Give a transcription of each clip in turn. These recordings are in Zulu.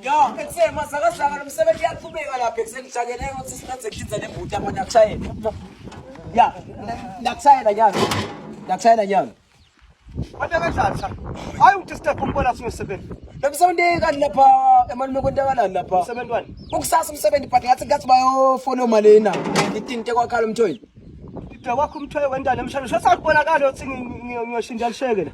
Ya, ekuseni masakazaka lo msebenzi uyaqhubeka lapha ekuseni ngijakele ukuthi siqedze kuhlinza nembuti abantu akushayela. Ya, ndakushayela nyalo. Ndakushayela nyalo. Wena kanjani cha? Hayi udisturb umbona singesebenzi. Lo msebenzi kanti lapha emalume kwentakalani lapha? Umsebenzi wani? Ukusasa umsebenzi but ngathi ngathi bayofona malena. Itinte kwakhala umthoyi. Ide wakho umthoyi wendalo emshana. Sesakubonakala ukuthi ngiyoshintsha lisheke la.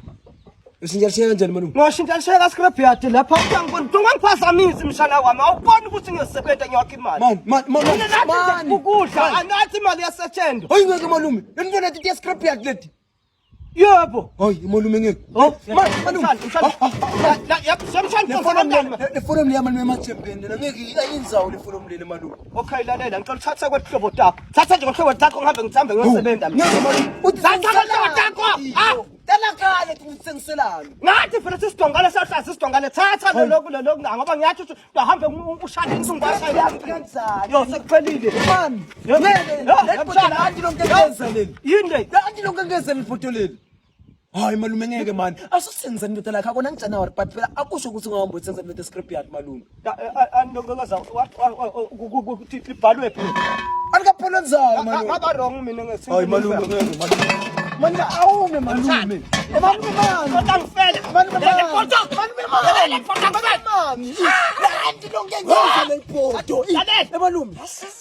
Ushintsha lisheke kanjani malume? Ngiyoshintsha lisheke scrap yard lapha uyangibona. Ungangiphazamisi mshana wami. Awuboni ukuthi ngiyosebenza ngiyakha imali. Man, man, man, man. Man. Ukudla anathi imali yasetshenzwa. Hayi ngeke malume. Lento leti tiya scrap yard leti. Yebo. Hayi malume ngeke. Oh, Man, malume. Mshana, mshana. Le forum le malume emathembeni lena ngeke ayinzawo le forum lena malume. Okay lalela ngicela uthathe kwehlobo takho. Thatha nje kwehlobo takho ngihambe ngithambe ngiyosebenza mina. Ngeke malume. Uthi Thatha kwehlobo takho. Ah! Tela khaya thi ngithengiselani. Ngathi phela sisidongale sahlala sisidongale thatha lokhu lokhu ngoba ngiyathi ukuthi uhambe ushade insungu Scrap yard kanjani? Yo sekuphelile. Man, ngeke. Le bhotela anti lonke ngeza leli. Yini le? Anti lonke ngeza leli bhotela leli. Hayi malume ngeke mani. Asisenzani indoda lakhe akona ngiJanuary but phela akusho ukuthi ungahamba uthenza indoda scrap yard malume. Andongoza ukuthi libhalwe phi? Alikapholenzani malume. Ngaba wrong mina ngesintu. Hayi malume ngeke malume. Manje awume malume. Malume mani. Kodwa ngifele. Malume mani. Malume Malume mani. Mani. Anti lonke ngeza leli bhodo. Lalela. Eh malume.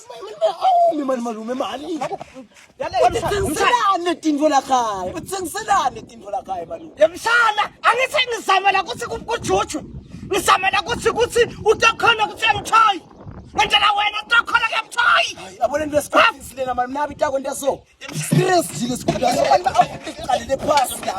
Malume awume mani malume mani. Uthengiselani tintfo lakhaya? Uthengiselani tintfo lakhaya malume? Yemshana, angithi ngizamela ukuthi kujujwe. Ngizamela ukuthi ukuthi utokhona ukuthi emthoyi. Ngenzela wena utokhona kuyamthoyi. Hayi, yabona into esikhathi lena mani mnabi itako into so. Stress nje lesikhathi. Abantu baqalele phasi la.